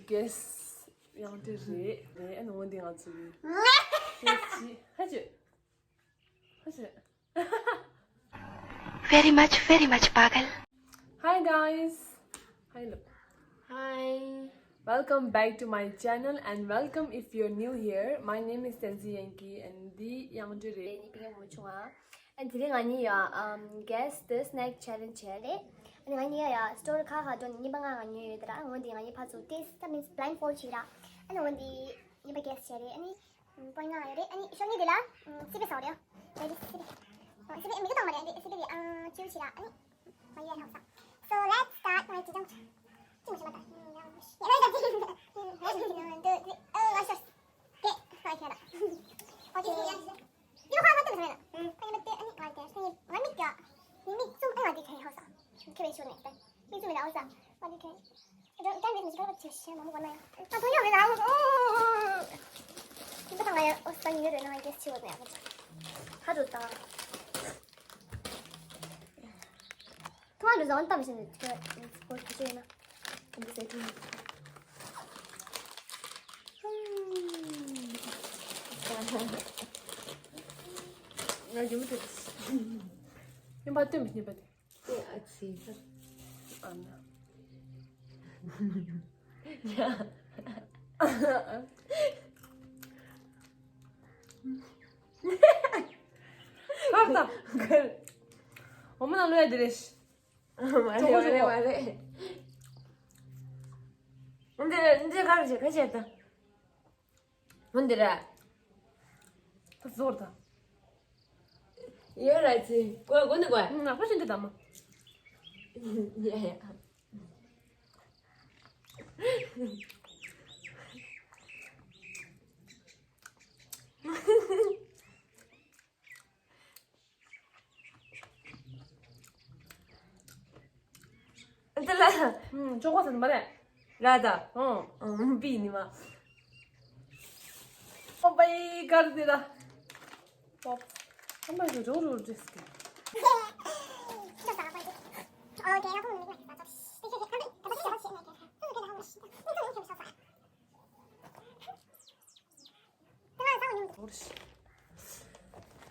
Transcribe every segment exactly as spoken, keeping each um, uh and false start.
Guess ཡང་དེ་རེད། རེད། ཨ་ནི་འོན་ཏེ་ང་ཚོ་གི་guess ཅི་ཧ་ཅི་ཧ་ཅི། Very much, very much, Pagal. Hi guys. Hi, look. Hi. Welcome back to my channel and welcome if you're new here. My name is Tenzi Yankee and the Yang Jure. ཨ་ནི་དེ་རིང་ང་གཉིས་ཡ་um guess the snack challenge བྱས་རེད། ཨ་ནི་ང་གཉིས་ཡ་store ཁག་ཁག་འགྲོ་ནས་རྙིང་པ་ལྔ་ལྔ་ཉོས་ཡོད་དེ་ར། འོན་ཏེ་ང་གཉིས་ཕར་ཚུར་taste, that means blindfold བྱས་ར། ཨ་ནི་འོན་ཏེ་རྙིང་པ་guess བྱས་རེད། ཨ་ནི་པོ་ཡིན་ན་ཡོད་རེད། ཨ་ནི་ཤོག་ངོས་འདི་ལ་སི་པན་ཟ་འོ་རེད། རེད། སི་པན། སི་པན་མིག་ཏོ་མ་རེད། འདི་སི་པན་ལ་ཅིའུ་བྱས་ར། ཨ་ནི་མ་ཡེ་ཧ་ས། So let's start my challenge. ཅི་མ་ཤེས་མ་ད། ཡ་ལ་ཡ་ད། ཅི་མ་ཤེས་མ་ད། ཨོ་ཨ་ཤོ། ཀེ་ཧ་ཁྱེད་ར། ཨོ་ཅི་ཡ། ཡོ་ཧ་མ་ཏི་མ་ཤེས་མ་ད། ཁ་ཉི་མ་ཏི། ཨ་ནི་ང་ཏི་ཁ་ཉི་ང་མིག་ཀྱ། ངའི་མིག་ཙུམ་ཨ་ང་ཏི་ཁ་ཉི་ཧ་ས། ཁེ་བེ་ཤོར་ནས་ད། མིག་ཙུམ་མི་ལ་ཧ་ས། ང་ཏི་ཁ་ཉི། ད་ད་མིག་ཙུམ་ཁ་ཆེ་ཤེས་མ་མོ་གོ་ན་ཡ། ད་ཐོ་ཡོ་རེ་ལ་ཧ་ས། ཨོ། ཁྱི་ད་ང་ཡ་ཨོ་ས་ཉི་རེ་ན་ང་ཏི་ཆེ་བ་ནས་ཧ་ད། ཧ་ད་ད། ཐོག་མ་ལུས་ཟང་ཏམ་ཞིག་ནས་ཁྱོད་སྐོར་གྱི་ཆོས་ཡིན་ན། འདི་ཟེར་གྱི་ཡིན། ང་རྒྱུ་མི་ཐུབ། ཉིན་པ་སྟོན་པ་ཉིན་པ་དེ། ཨ་ཙི། ཨ་ན། ཧ་ད། འོ་མ་ན་ལོ་ཡ་དེ་རེད། མ་རེད་མ་རེད་མ་རེད། འདི་འདི་ག་རེ་བྱེད་ག་བྱེད་ད། འདི་ར། ད་ཟོར་ད། ཡོད་ར་ཅི་གོ་གོ་འདི་གོ། ང་ཁ་ཤས་འདི་ད་མ། ཡ་ཡ། འདི་ལ། ཅོག་པ་ཟིན་པ་རེད། ར་ད། ཨང་། ཨང་། པི་ནི་མ། ཨོ་པའི་གར་དེ་ད། ཨོ་པའི་རོ་རོ་རེས་ཀྱི།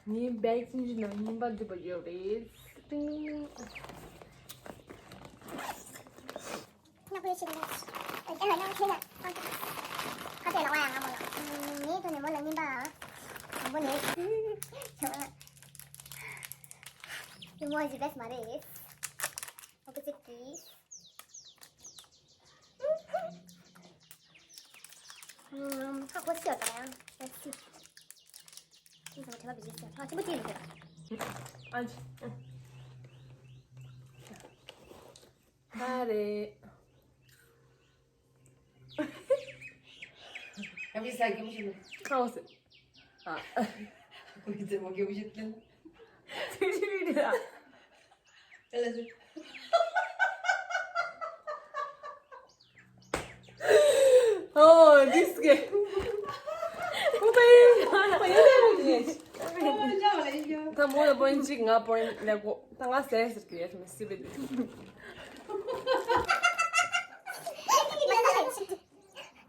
ངའི་བེག་ཆུང་ཆུང་ནང་རྙིང་པ་འདི་པ་ཡོད་རེད། ཏིང་། ཁ་དེ་ལ་བ་ཡང་ང་མོ་ལ། ངའི་ཐོག་ནས་མོ་ལ་རྙིང་པ་དང་པོ་ནས། ཡང་ན། རྙིང་པ་ཞིག་བེས་མ་རེད། ཨོ་ཀེ་ཅིག་གིས། ཁ་ཁོ་ཤི་ཡོད་ད་ཡང་། Let's see. ཁྱེད་ཚང་མ་དྲན་པ་བེད་སྤྱོད་ཞུ། ཁ་ཆེན་པོ་ཅིག་ཡིན་ཟེར། ཨ་ཅི། ཧ་རེ། ཨ་མི་ས་གི་མི་ཤི་ནི། ཁ་འོ་སེ། ཨ། ཁོ་གི་ཚེ་མོ་གི་མི་ཤི་ནི། ཚེ་ཤི་ནི་རེད་ཨ། Oh, this guy. ད་མོ་ལ་པོ་ཡིན་གཅིག་ང་པོ་ཡིན་ལེགས་པོ། ད་ང་ཟས་ཟེར་གི་ཡ་མི་སི་བེ་དེ།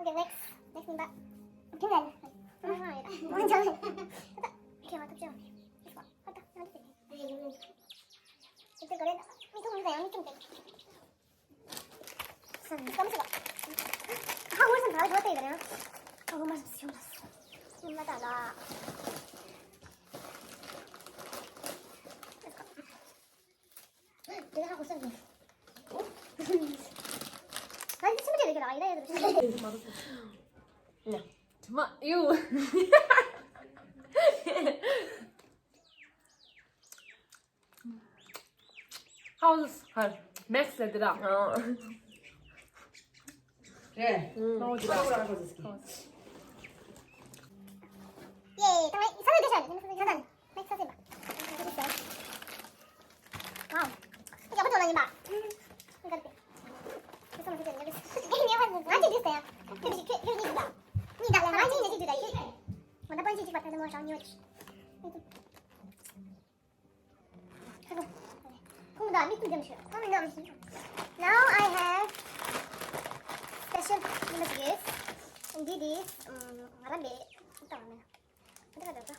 Okay, next. Next number. Okay, How's her? Max ལ་དེ་ར། རེད། ཨང་། ཨོ་དེ་ར། ཨོ་དེ་ར། ཡེ། ད་ང་ས་ནས་བསྡད་ཤག་ནས་ས་ནས་Max ས་ཟིན་པ། Wow. ཡག་པོ་ཐོན་ལ་ཡིན་པ། ང་ཚོ་འདི་ཟེར་ཡ། ཁྱོད་ཁྱོད་གཉིས་ཞིག་ད། གཉིས་ད་ལ་ང་གཉིས་ནས་ཅིག་ད་ཁྱོད། ང་ད་པོ་ཡིན་ཅིག་ཅིག་པ་ད་ནི་མོ་ཧྲང་ཉོ་ཅིག་ཁོང་ད་མིག་ཏུ་འཛེམ་ཤོད། ཁོང་མི་ནམ་ཞིག Now I have special ཉི་མ་ཞིག་ཡོད། འདི་དེ་ང་རང་པས་ལྟ་བ་མེད། འདི་ག་འདྲ་འདྲ།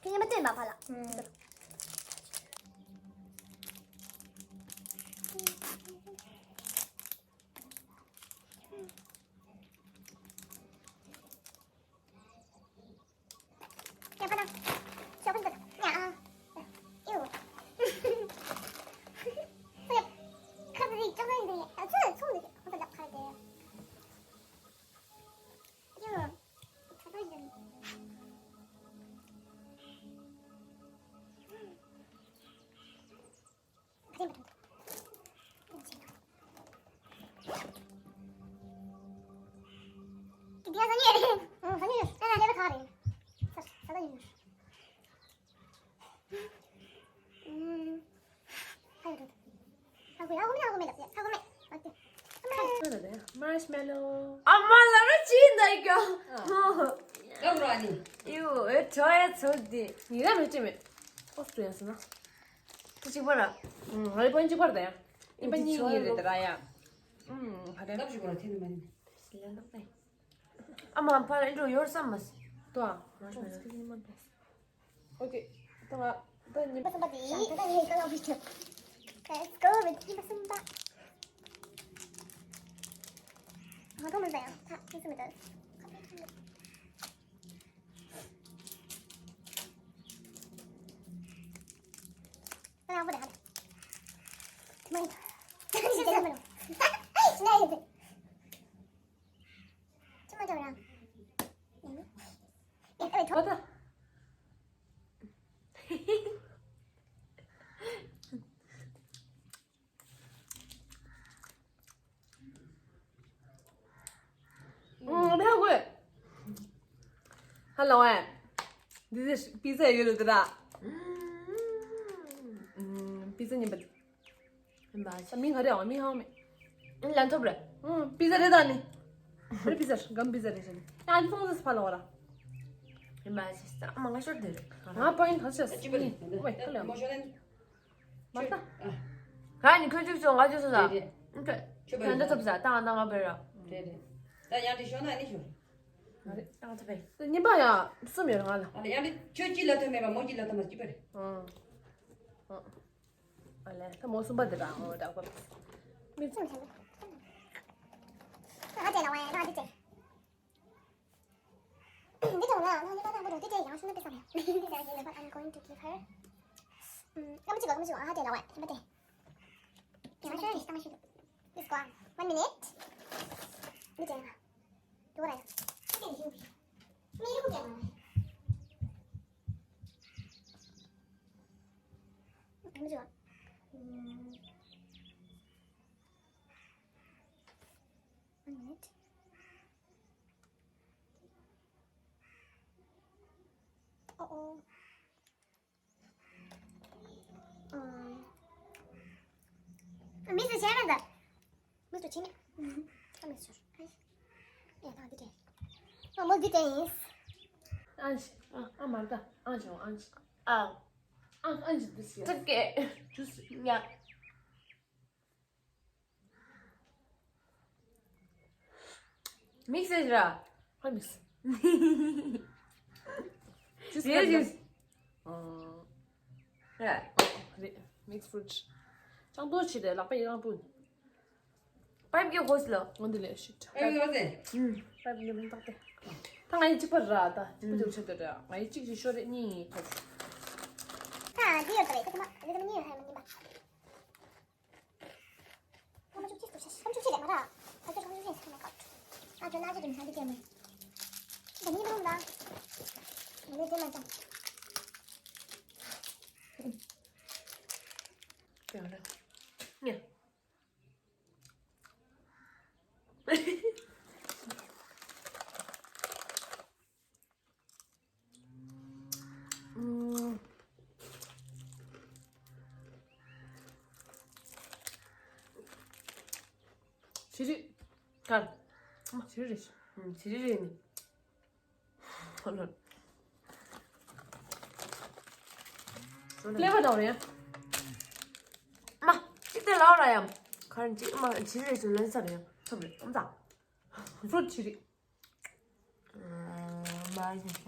དེ་ཉི་མ་སྟོན་པ་ཕ་ལ། Marshmallow. ཨ་མ་ལ་ར་ཅི་འདྲ་ཀྱང་། ཨ། ཀ་ར་ནི། ཡོ་ཨེ་ཁྲ་ཡ་ཚོ་དེ། ཉི་ར་མེད་ཅི་མེད། ཨོ་སུ་ཡ་སི་ན། ཁུ་གཅིག་པ་ར། ང་རེ་པོན་གཅིག་པར་ད་ཡ། ཨིན་པ་གཉིས་གཉིས་རེད་ད་ར་ཡ། ཨུམ་ཧ་རེ། ལབ་ཞུ་གོ་ར་ཐེ་ནི་མ་ནི། ཨ་མ་ཕ་ར་ཨིན་འགྲོ་ཡོར་སམ་མ་སི། ཏོ་ཨ། ཨོ་ཀེ། ད་ང་ད་ཉི་མ་གསུམ་པ་དེ་ཡིན། ད་ངས་ཀ་ལོག་བྱེད། Let's go with ཉི་མ་གསུམ་པ། ང་ཐོག་མ་ཟ་ཡང་ད་ཁྱེད་སུ་མི་ད། ད་ཡང་པོ་དེ་ཧ་ད། དེ་མ་ཡིན། ད་ཡིན་ད་ཡིན་ད། ཅི་མ་འདྲ་བ་རང་། ཨེ་ཨེ་ཐོག་ད། ཨུམ། ཧ་ལོ་ཨེ། This is pizza ཡོད་ལ་དེ་ར། ཨུམ། པི་ཛ་ཉན་པ། ཡིན་པ། ད་མིང་ག་རེ་ཨང་མིང་ཧང་མེད། ཨིན་ལན་ཐོབ་རེད། ཨུམ། པི་ཛ་རེད་ད་ནི། རེད་པི་ཛ་གམ་པི་ཛ་རེད་ཟེར་ནི། ཡང་ཨ་ནི་ཕོང་ཟེར་ཕ་ལོ་ར། ཡིན་པ་ཞེས་ཟེར་ཨ་མ་ང་ཤོར་དེ་རེད། ང་པོ་ཡིན་ག་ཤོར་ཅི་པ་རེད། ཝེ་ཧ་ལོ། མ་ལྟ། ག་ནི་ཁྱོད་ཅིག་སོང་ང་ཅིག་སོང་ད། རེད་རེད། ཨུམ། ཁྱོད་ཁྱོད་འདྲ་ཐོབ་ཟ་ད་ང་ད་ང་བེ་ར། རེད་རེད། ད་ཡང་དེ་ཤོར་ན་ཨ་ནི་ཤོར། ང་རེད་ད་ང་ཐོབ་བེ། ད་གཉིས་པ་ཡང་གསུམ་ཡོད་རེད་ང་ལ། ཨ་ལ་ཡང་དེ་ཁྱོད་གཅིག་ལ་ཐོབ་མེད་པ་མོ་གཅིག་ལ་ཐོབ་མ་གཅིག་པ་རེད། ཨང་། ཨང་། ཨ་ལས་ད་མོ་གསུམ་པ་འདི་རང་འོ་འདྲ་པ། མི་ཚོ་ཧ་ཅེ་ལ་ཝེ་ཧ་ཅེ་ཅེ། འདི་ཐོང་ན་ནང་འདི་ད་ད་འདི་དེ་ཡང་ཤུ་ན་པེ་སམ་ཡ། འདི་ད་ཡིན་ལ་I'm going to give her. ཨམ། ཀམ་ཅི་གོ་ཀམ་ཅི་གོ་ཧ་ཅེ་ལ་ཝེ་ཧ་ཅེ། Let's go. One minute. འདི་ཅེ་ན། འདི་གོ་ར་ཡ། ཧ་ཅེ་ལ་ཧིན་བི། མི་རུ་ཀེ་ན། ཀམ་ཅི་གོ། ཨམ། One minute. Oh, oh. Um, Mister Chairman, da. Mister Chairman. Mm-hmm. Come here, sir. Hi. Yeah, no, detail. Oh, more details. Ange, ah, ah, Marta. Ange, oh, Ange. Ah. Ah, Ange, this year. It's okay. Juice. Yeah. མིག་སེར་ར། ཧ་མིག་སེར། ཇུས་རེད་ཇུས། ཨ། རེད། རེད། མིག་སི་ཕུ་རུཊ། ཅང་ཏོ་ཆི་རེད་ལག་པ་ཡི་རང་པུན། པའིབ་ཀྱི་ཧོས་ལ། འོ་འདི་ལས་ཤིཊ། ཨེ་ཡོད་རེད། ཨུམ། པའིབ་ནི་མིང་བཏགས་ཏེ། ད་ང་ཡི་གཅིག་པ་ར་ད་གཅིག་པ་ཅུ་ཆེད་དུ་ར་ང་ཡི་གཅིག་ཅིག་ཤོ་རེ་གཉིས་ཐོབ། ད་འདི་ཡོད་རེད་ད་དེ་མ་དེ་མ་གཉིས་ཡོད་ཧ་མ་གཉིས་པ། ཁ་མ་བཅུ་གཅིག་ཏུ་ཤ་ཤ་ཁ་མ་བཅུ་གཅིག་ལས་མ་ར། ད་ཁ་མ་བཅུ་གཅིག་ཨོ་མའི་གོཌ། ཨ་ཇོ་ན་ཇོ་དེ་མི་ས་དེ་ཅེ་མེ། ད་ནི་མ་རུང་ད། ནི་དེ་མ་ཅང་། ཡང་ར། ཉེ། ཆི་རི། གར། ཆི་རི་རེད། ཆི་རི་རེད་ནི། ཧོ་ལོ། ཕླེ་བར་དང་རེད། མ། གཅིག་དེ་ལའོ་ར་ཡ། གར་གཅིག་མ་ཆི་རི་རེད་ལན་ས་རེད། ཚོམ་རེད་ཨམ་ཙང་། ཕྲུ་ཊི་ཆི་རེད། མ་ཡིན་ཤག་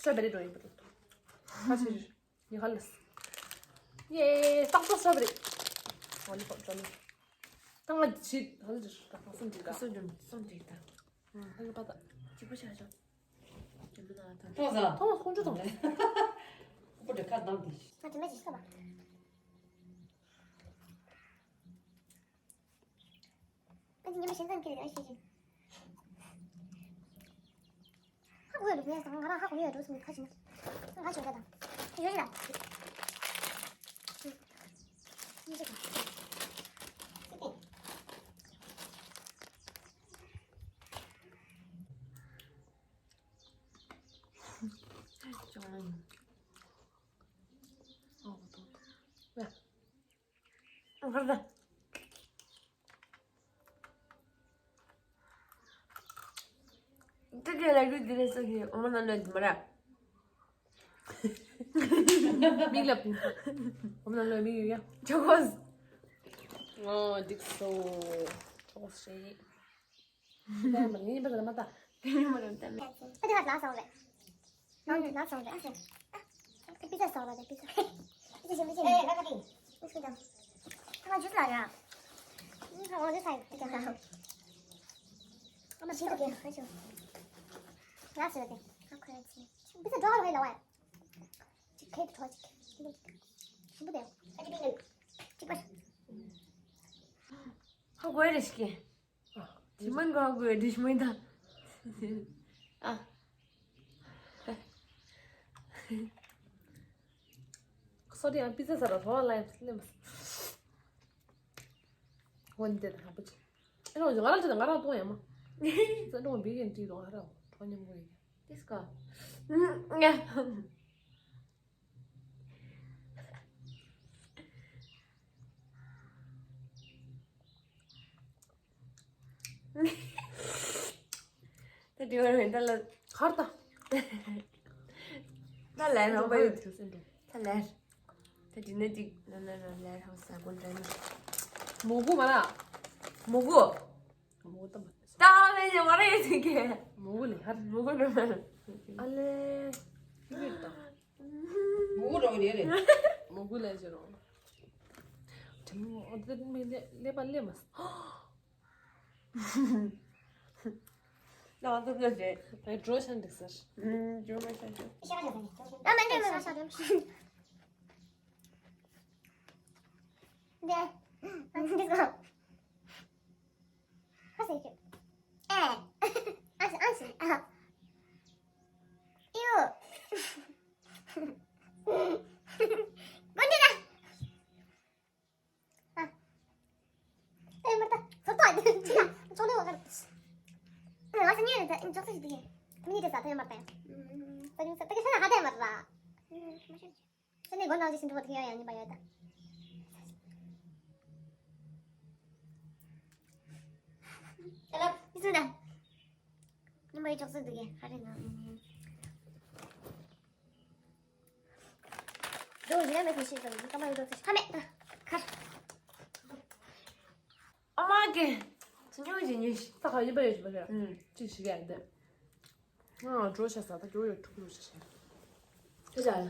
སོ་བེ་རི་འགྲོ་ཡིན་པ་རེད། ཁ་ཆི་རེད། ཡ་ཧ་ལས། ཡེ་ཏག་ཏག་སོ་བེ་རི། ཨོ་ལི་ཕོབ་འགྲོ་ནི། ཏང་ལ་ཇི་ཧ་ལས་ཇི་ཧ་ལས་སོང་ཇི་ག་སོ་ཇི་སོང་ཇི་ག་ཧ་ལས་པ་ད་ཅི་པོ་ཆ་ཆ། ཐོང་ས། ཐོང་ཁོང་ཁྲོ་ཐོང་། ཁོ་དེ་ཁ་བཏང་དེ། ང་དེ་མ་ཇི་སོ་བ། ཨ་ཅེ་ཉི་མ་གཞན་ཙམ་ཁྱེར་ཡོད་ཤེས་ཀྱི། ཧ་གོ་ཡོད་འགྲོ་ངས་ང་རང་ཧ་གོ་ཡོད་འགྲོ་སོང་ཁ་ཅིག་ང་ཞོགས་ཀ་དང་ཞོགས་ཀ་དང་། ཉི་ཤུ་དང་། ཅང་ཨོ་ཏོ་ཏོ། ཧར་ད། ཏི་ཀེ་ལ་རྒྱུ་དེ་རེད་ཟེར་གི་ཨོ་མ་ན་ལོས་དི་མ་ར། མིག་ལ་ཨོ་མ་ན་ལོས་མིག་ཡོད་ཡ། ཆོག་གོ། ཨོ་འགྲིག་སོ། ཆོག་གོ་ཤེས། ད་མ་ངེས་པ་ཟེར་མ་ད། དེ་ནི་མ་རུང་ད་མེད། ད་དེ་ཧ་ལ་སོང་རེད། ནང་དུ་ལ་སོང་རེད་ཨ་ཟེར། ཨ་ཏི་པི་ཙ་སོང་རེད་པི་ཙ། པི་ཙ་ཞིམ་པོ་ཅིག་ཨེ་ལ་ཁ་ཏི། ཨུ་ཚུགས་དང་། ཐ་མ་ཇུས་ལ་ར། ཨུ་ཁ་འོང་ཇུས་ལ་ཡོད་ཏི་ཀ་ལ། ཨ་མ་ཇུས་ལ་གེ་ཧ་ཞོ། ལ་སོང་རེད་ཨ་ཁོ་རེད་ཅི། པི་ཙ་འགྲོ་ཧ་རོ་ཧེ་ལ་བ། ཅིག་ཁེ་ཏི་ཁྲོ་ཅིག་ཞིམ་པོ་དེ། ཨ་ཅི་པི་ནི། ཅིག་པ། ཧ་གོ་རེ་ཤི་ཀེ། ཇི་མན་གོ་གོ་ཌིཤ་མོ་ད། ཨ། སོ་ཏི་ཡང་པི་ཙ་ཟ་ར་ཧོ་ལ་ཡ་ལེ་མ། ཧོན་དེ་ཧ་པོ་ཅི། ཨེ་ནོ་ང་རང་ཅི་ང་རང་ཏོང་ཡ་མ། ཙ་ཏོང་བི་གན་ཏི་ཏོང་ཧ་ར་ཧོ་ཉམ་གོ་ཡ། ཏིས་ཀ། ང་། ད་དེ་བར་མེད་ད་ལ་ཁར་ད། ད་ལན་རང་པ་ཡོད། ད་ལན། ད་དེ་ནས་ཅིག་ན་ན་ན་ལན་རང་ས་གོ་འདྲ་ནི། མོ་གུ་མ་ལ། མོ་གུ། མོ་གུ་ད་མ། ད་ལན་ཡ་མ་རེད་ཟེར་གི། མོ་གུ་ལས་ཧར། མོ་གུ་ནི་མ་རེད། ཨ་ལེ། ཁྱི་གི་ད། མོ་གུ་རོ་ཡེ་རེད། མོ་གུ་ལས་ཟེར་རོ། དེ་མོ་ཨོ་དེ་མི་ལེ་ལེ་པ་ལེ་མ། ལ་ཏོ་ཏོ་ཞེ། ཨེ་འགྲོ་ཤན་འདུག་ཟེར། ཨུམ་འགྲོ་མ་ཤན་འགྲོ། ཨ་མ་འདྲ་མ་ཤ་འགྲོ། འདི། ཨ་འདི་གོ། ཧ་སེ་ཁྱོད། ཨེ། ཨ་སི་ཨ་སི་ཨ། ཨིའུ། གོན་འདི་ད། ཨ། ཨེ་མར་ད། ཚོད་ལྟ་ཡིན་ཅི་ད། ཚོད་ལྟ་བ་གར། ཨ་སི་ཉེ་རེད་ད། ཨིན་ཅོག་ཙི་ཞིག་དེ། ཁྱོད་ཉིད་དེ་ས་ཐོན་མར་ད་ཡ། ད་ཉིད་ས་ད་གི་ས་ན་ཧ་ད་ཡ་མར་ད། ས་ནས་སྒོ་ནང་ཅི་ཞིན་ཐོག་ཐེ་ཡ་ཡ་ཉིན་པ་ཡོད་ད། ཨ་ལ་ཨི་སུ་ད། ཉིན་པ་ཡོད་ཅོག་ཙི་འདུག་གི་ཧ་རེ་ན། ཇོ་ཇི་ན་མེ་ཁ་ཤི་ད་ཀ་མ་ཡོད་ཅོག་ཙི་ཧ་མེ་ད་ཁར། ཨ་མ་གི། ཚུ་ཉོ་ཞིག་ཉོ་ཞིག་ད་ཁ་ཡིན་པ་ཡོད་ཞིག་པ་ཞིག་ཨུམ། ཅི་ཞིག་ཡ་འདི། ང་འགྲོ་ཤ་ཟ་ད་འགྲོ་ཡོད་ཐུག་ལུགས་ཤ་ཤ། ཁྱོད་ཅག་ལ།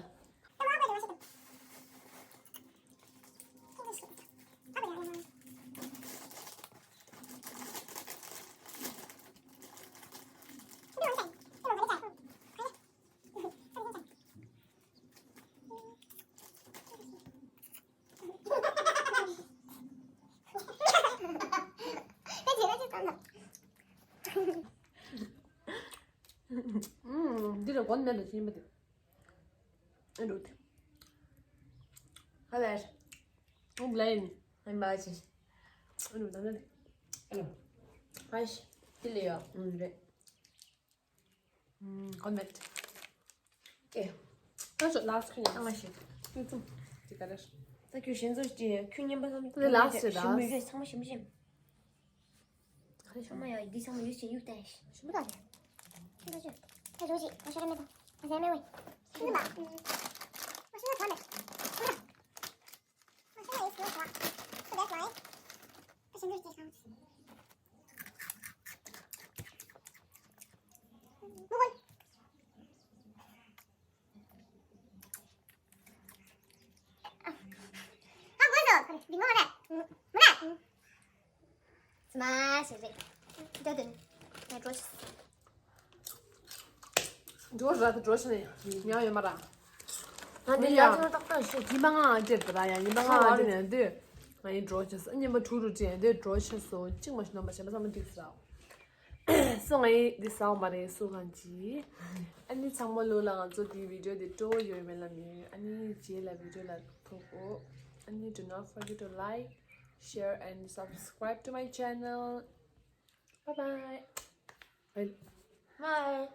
འདི་ལ་གོན་མེད་ལ་ཤེས་མ་ཐུབ། ཨ་འགྲོ་ཐུབ། ཧ་ལས། ཨུ་ལན། ཨ་མ་ཅི། ཨ་འགྲོ་ད་ནི། ཨ་ཤི། དེ་ལས་ཡོད། ཨུ་རེད། ཨུམ། གོ་མེད། ཨེ། ད་ཚོ་ལ་སི་ཁ་ཉག་ཨ་མ་ཤི། ཨུ་ཚུམ། དེ་ག་རེ། ད་ཁྱོད་གཞན་ཚོ་ཅི་ཁྱོད་མཉམ་པ་ཚོ་དེ་ལ་སི་ད། ཞིམ་མོ་ཡོད་ཚང་མ་ཞིམ་ཞིམ། ག་རེ་ཞིམ་མོ་ཡ་འདི་ཚང་མ་ཡོད་ཅི་ཡུག་ཏེ། ཞིམ་པོ་ད་རེད། ཁྱོད་ཚོ་ཅི། ད་ཚོ་ཅི་ང་ཤ་ར་མེད་ད། ང་ཟས་མེད་ཝེ། ཞིམ་པོ་ད། ང་ཤ་ར་ད་མེད། ཞིམ་པོ་ད། ང་ཤ་ར་ཡིན་ཞིམ་པོ་ད། ཁྱོད་ལས་ལ་ཡིན། འགྲོ་ར་དུ་འགྲོ་ཤི་ནས་ཉལ་ཡོད་མ་ར། ང་འདི་ཡ་ཡ་ཅི་ན་ཏག་ཏག་ཤི། ཉི་མ་ལྔ་བཅད་དུ་ར་ཡ། ཉི་མ་ལྔ་བཅད་ནས་འདི་ང་ཡི་འགྲོ་ཤི་སོ། ཉི་མ་དྲུག་རུ་བཅད་འདི་འགྲོ་ཤི་སོ། གཅིག་མ་ཤི་ནོ་མ་ཤི་མ་བསམ་མ་འགྲིག་སོ། སོ་ང་ཡི་འདི་ཟ་བ་མ་རེད་སུ་གང་ཅི། ཨ་ནི་ཚང་མ་ལོ་ལ་ང་ཚོ་འདི་བི་ཌིའོ་འདི་སྤྲོ་བོ་ཡོད་མེད་ལ་མི་ཨ་ནི་རྗེས་ལ་བི་ཌིའོ་ལ་ཐུག་གོ། ཨ་ནི་do not forget to like, share and subscribe to my channel. Bye bye. Bye.